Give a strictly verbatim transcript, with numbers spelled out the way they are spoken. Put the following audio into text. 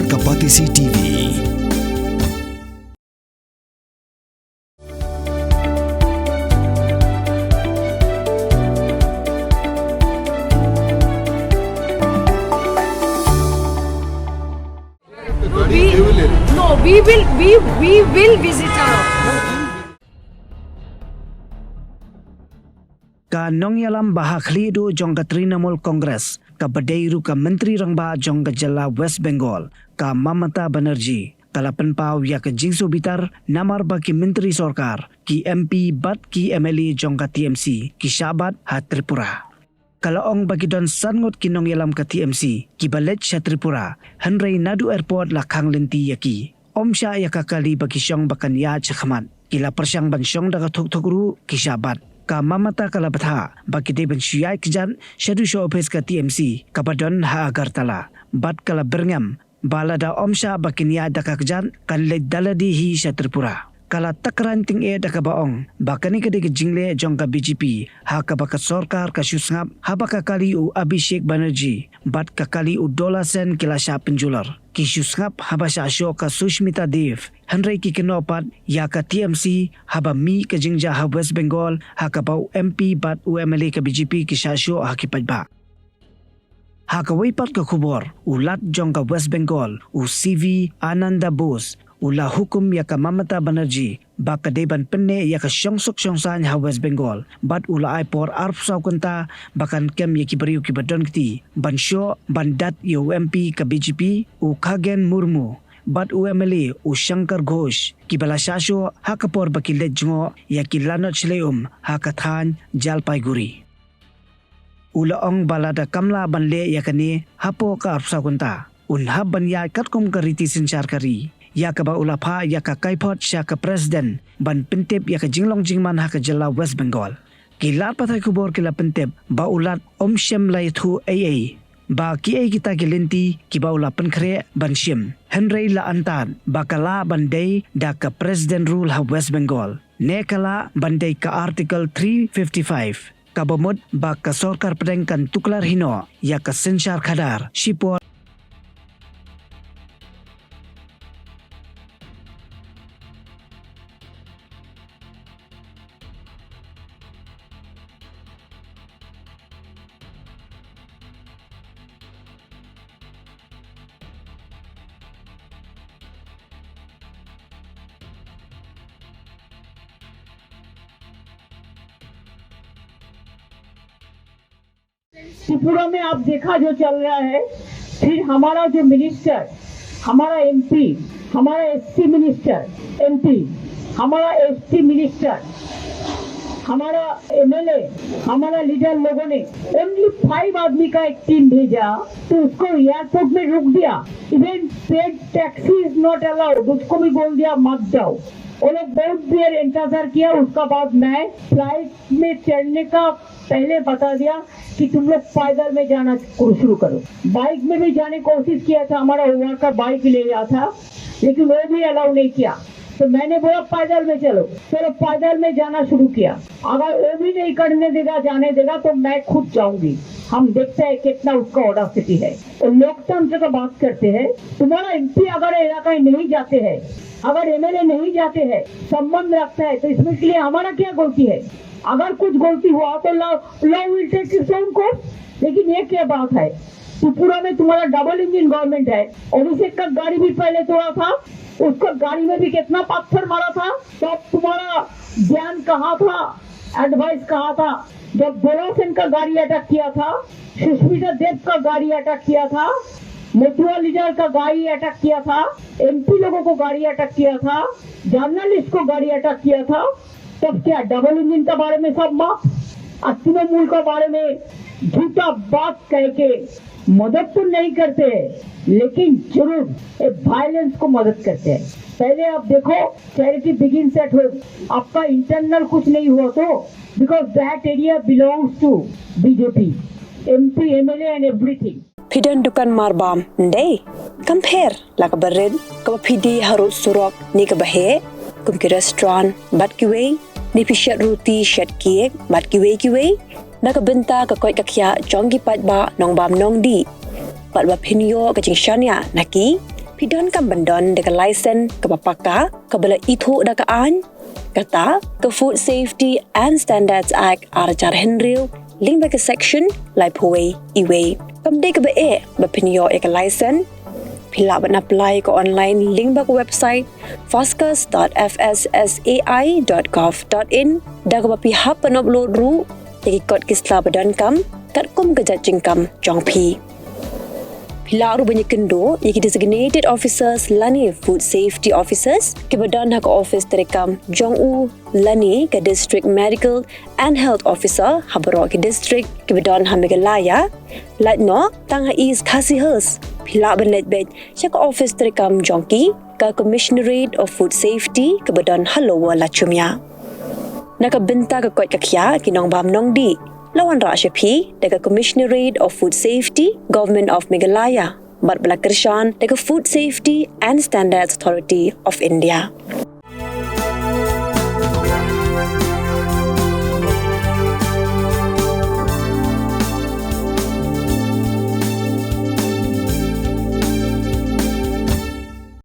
Ka Batesi T V. We, no, we will, we, we will visit her. Ka nongïalam ba ha khlieh duh jong ka Trinamool Congress, kaba dei ruh ka Myntri Rangbah jong ka jylla West Bengal, ka Mamata Banerjee, ka la pynpaw ïa ka jingsngewbitar namar ba ki myntri sorkar, ki M P bad ki M L A jong ka T M C ki shah bat ha Tripura. Ka la ong ba ki don san ngut ki nongïalam ka T M C kiba leit sha Tripura, hynrei naduh airport la khang lynti ïa ki. Ym shah ïa ka kali ba ki shong ba kan ïaid shakhmat. Ki la pyrshang ban shong da ka thuk thuk ruh, ki shah bat. Ka Mamata ka la bthah ba ki dei ban shu ïaid kjat shaduh sha ophis ka T M C kaba don ha Agartala. Bad ka la byrngem ba lada ym shah ba kin ïaid da ka kjat, kan leit da lade hi sha Tripura. Ka la tyrkhong tyngeh da kaba ong ba kane ka dei ka jingleh jong ka B J P, ha kaba ka sorkar ka shu sngap haba ka kali u Abhishek Banerjee bad ka kali u Dola Sen ki la shah pynjulor. Ki shu sngap haba shah shoh ka Sushmita Dev, hynrei ki kynnoh pat ïa ka T M C haba mih ka jingjia ha West Bengal, ha kaba u M P bad u M L A ka B J P ki shah shoh ha ki paidbah. Ha kawei pat ka khubor, u Lat jong ka West Bengal, u C V Ananda Bose, u la hukum ïa ka Mamata Banerjee ba ka dei ban pynneh ïa ka shongsuk shongsaiñ ha West Bengal, bad u la ai por arphew saw kynta ba kan kem ïa ki briew kiba don kti ban shoh ban dat ïa u M P ka B J P, u Khagen Murmu, bad u M L A u Shankar Ghosh, kiba la shah shoh ha ka por ba ki leit jngoh ïa ki lanot shlei um ha ka thaiñ Jalpaiguri. U la ong ba lada kam lah ban leh ïa kane hapoh ka arphew saw kynta, un hap ban ïaid katkum ka riti synshar ka ri, ïa kaba u la phah ïa ka kaiphod sha ka President ban pyntip ïa ka jinglong jingman ha ka jylla West Bengal. Ki lad pathai khubor ki la pyntip ba u Lat um shym la ïathuh ei ei ba kiei kita ki lynti kiba u la pynkhreh ban shim, hynrei la antad ba ka lah ban dei da ka President Rule ha West Bengal, ne ka lah ban dei ka Article three fifty-five, kaba mut ba ka sorkar pdeng kan tuklar hi noh ïa ka synshar khadar shipor. त्रिपुरा में आप देखा जो चल रहा है, फिर हमारा जो मिनिस्टर, हमारा एमपी, हमारा एससी मिनिस्टर, एमपी, हमारा एसटी मिनिस्टर, हमारा एमएलए, हमारा लीडर लोगों ने ओनली फाइव आदमी का एक टीम भेजा, तो उसको एयरपोर्ट में रोक दिया। इवन पेड टैक्सी इज नॉट अलाउड, उसको भी बोल दिया मत जाओ। वो लोग बहुत देर इंतजार किया, उसका बाद मैं फ्लाइट में चढ़ने का पहले बता दिया कि तुम लोग पैदल में जाना शुरू करो। बाइक में भी जाने की कोशिश किया था, हमारा वर्कर बाइक ले गया था, लेकिन वो भी अलाउ नहीं किया। तो मैंने बोला पैदल में चलो, चलो पैदल में जाना शुरू किया। अगर वो भी नहीं करने देगा, जाने देगा, तो मैं खुद जाऊंगी। हम देखते हैं कितना उसका ऑडेसिटी है। तो लोकतंत्र का बात करते हैं, तुम्हारा एमपी अगर इलाका में नहीं जाते हैं, अगर एमएलए नहीं जाते हैं, संबंध रखता है, तो इसमें के लिए हमारा क्या गलती है? अगर कुछ गलती हुआ तो law, law will take its own course। लेकिन ये क्या बात है, त्रिपुरा में तुम्हारा डबल इंजन गवर्नमेंट है, अभिषेक का गाड़ी भी पहले तोड़ा था, उसका गाड़ी में भी कितना पत्थर मारा था, तब तुम्हारा ज्ञान कहाँ था, एडवाइस कहाँ था? जब दोला सेन का गाड़ी अटैक किया था, सुष्मिता देव का गाड़ी अटैक किया था, मथुरा लीडर का गाड़ी अटैक किया था, एमपी लोगों को गाड़ी अटैक किया था, जर्नलिस्ट को गाड़ी अटैक किया था, तब क्या डबल इंजन के बारे में सब माफ? और तृणमूल के बारे में झूठा बात कह के मदद तो नहीं करते हैं, लेकिन जरूर ये वायलेंस को मदद करते हैं। पहले आप देखो, चैरिटी बिगिंस एट होम। आपका इंटरनल कुछ नहीं हुआ तो, because that area belongs to बीजेपी, एमपी, एमएलए and everything। Phi don dukan marbam ndei? Kam pher la kaba rit, kaba phi die harud surok ne kaba heh, kum ki restaurant bad kiwei, ne phi shet ruti, shet cake bad kiwei kiwei, na ka bynta ka koit ka khiah jong ki paidbah nongbam nongdih, bad ba phin ïoh ka jingshaniah na ki, Phi donkam ban don da ka license kaba paka, kaba la ithuh da ka aiñ, kata ka Food Safety and Standards Act ar hajar hynriew, lyngba ka section laiphew wei E wei. Kam dei kaba eh ba phin ïoh ïa ka license. Phi lah ban apply ka online lyngba ka website foscas.fssai.gov.in, da kaba phi hap ban upload ruh ïa ki kot ki sla ba donkam katkum ka jait jingkam jong phi. Phi lah ruh ban ïakynduh ïa ki designated officers lane food safety officers kiba don ha ka office treikam jong u lane ka District Medical and Health Officer ha baroh ki district kiba don ha Meghalaya. Lait noh tang ha East Khasi Hills, phi lah ban leit beit sha ka office treikam jong ki, ka Commissionerate of Food Safety kaba don ha Lower Lachumia. Na ka bynta ka koit ka khiah ki nongbam nongdih, la wanrah sha phi da ka Commissionerate of Food Safety, Government of Meghalaya, bad ba la kyrshan da ka Food Safety and Standards Authority of India.